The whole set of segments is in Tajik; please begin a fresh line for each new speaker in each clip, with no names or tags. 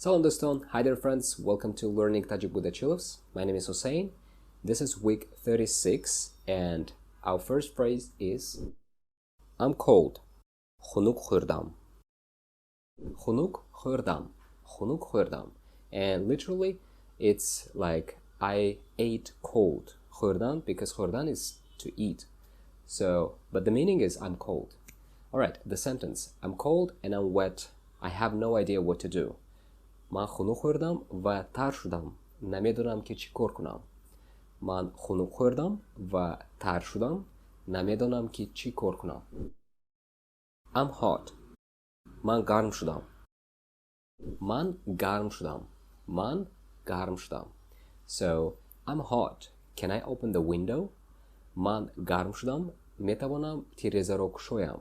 Салом, дӯстон. Hi there, friends. Welcome to Learning Tajik with Achilovs. My name is Hussein. This is week 36 and our first phrase is "I'm cold." Хунук хӯрдам. Хунук хӯрдам. Хунук хӯрдам. And literally it's like "I ate cold." Хӯрдан, because хӯрдан is to eat. So, but the meaning is "I'm cold." All right, the sentence: "I'm cold and I'm wet. I have no idea what to do." Ман хунук хӯрдам ва тар шудам, намедонам, ки чӣ кор кунам. Ман хунук хӯрдам ва тар шудам, намедонам, ки чӣ кор кунам. I'm hot. Ман гарм шудам. Ман гарм шудам. Ман гарм шудам. So, "I'm hot. Can I open the window?" Ман гарм шудам, метавонам тирезаро кушоям?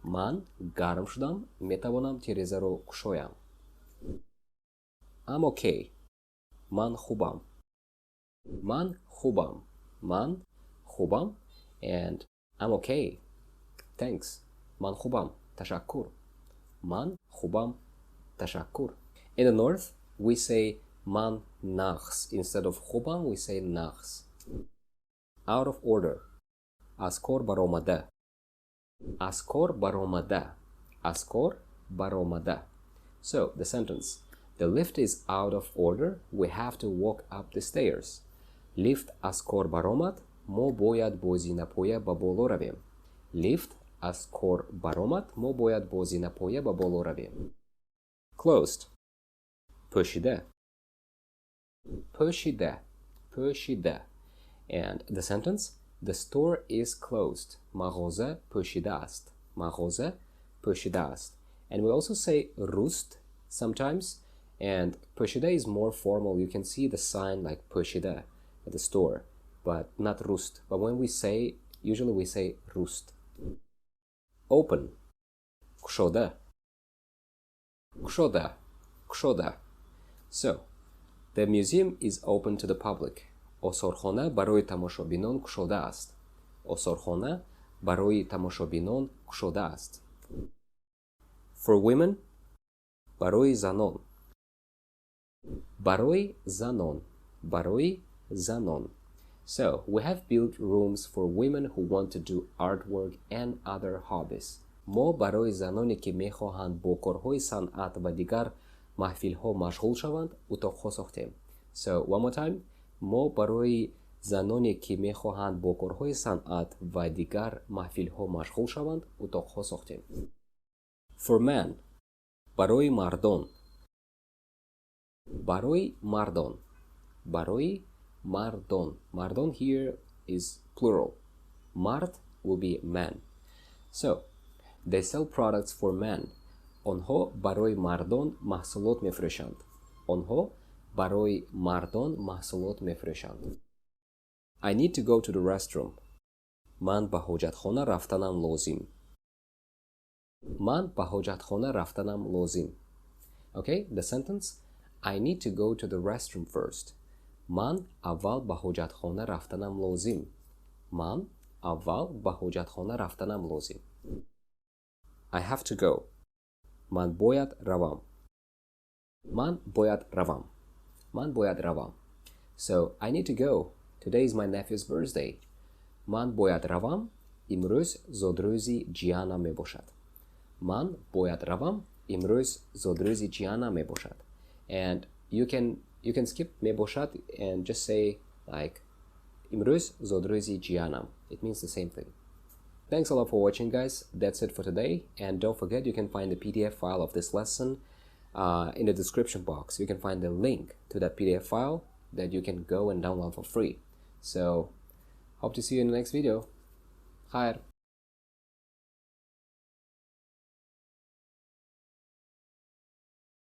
Ман гарм шудам, метавонам тирезаро кушоям? I'm okay. Ман хубам. Ман хубам. Ман хубам. And "I'm okay. Thanks." Ман хубам. Ташаккур. Ман хубам. Ташаккур. In the north, we say ман нағз. Instead of хубам, we say нағз. Out of order. Аз кор баромада. Аз кор баромада. Аз кор баромада. So, the sentence: "The lift is out of order. We have to walk up the stairs." Лифт аз кор баромад, мо бояд бо зинапоя ба боло равем. Лифт аз кор баромад, мо бояд бо зинапоя ба боло равем. Closed. Пӯшида. Пӯшида. Пӯшида. And the sentence: "The store is closed." Мағоза пӯшида аст. Мағоза пӯшида аст. And we also say руст sometimes, and пӯшида is more formal. You can see the sign like пӯшида at the store, but not руст. But when we say, usually we say руст. Open. Кушода. Кушода. Кушода. So, "The museum is open to the public." Осорхона барои тамошобинон кушода аст. Осорхона барои тамошобинон кушода аст. For women. Барои занон. Барои занон. Барои занон. So, "We have built rooms for women who want to do artwork and other hobbies." Мо барои заноне, ки мехоҳанд бо корҳои санъат ва дигар маҳфилҳо машғул шаванд, утоқҳо сохтем. So, one more time. Мо барои заноне, ки мехоҳанд бо корҳои санъат ва дигар маҳфилҳо машғул шаванд, утоқҳо сохтем. For men. Барои мардон. Барои мардон. Барои мардон. Мардон here is plural. Мард will be man. So, "They sell products for men." Онҳо барои мардон маҳсулот мефурӯшанд. Онҳо барои мардон маҳсулот мефурӯшанд. I need to go to the restroom. Ман ба ҳоҷатхона рафтанам лозим. Ман ба ҳоҷатхона рафтанам лозим. Okay, the sentence: "I need to go to the restroom first." Ман аввал ба ҳоҷатхона рафтанам лозим. Ман аввал ба ҳоҷатхона рафтанам лозим. I have to go. Ман бояд равам. Ман бояд равам. Ман бояд равам. So, "I need to go. Today is my nephew's birthday." Ман бояд равам, имрӯз зодрӯзи ҷиянам мебошад. Ман бояд равам, имрӯз зодрӯзи ҷиянам мебошад. And you can skip мебошад and just say like имрӯз зодрӯзи ҷиянам. It means the same thing. Thanks a lot for watching, guys. That's it for today. And don't forget, you can find the PDF file of this lesson in the description box. You can find the link to that PDF file that you can go and download for free. So, hope to see you in the next video. Хайр.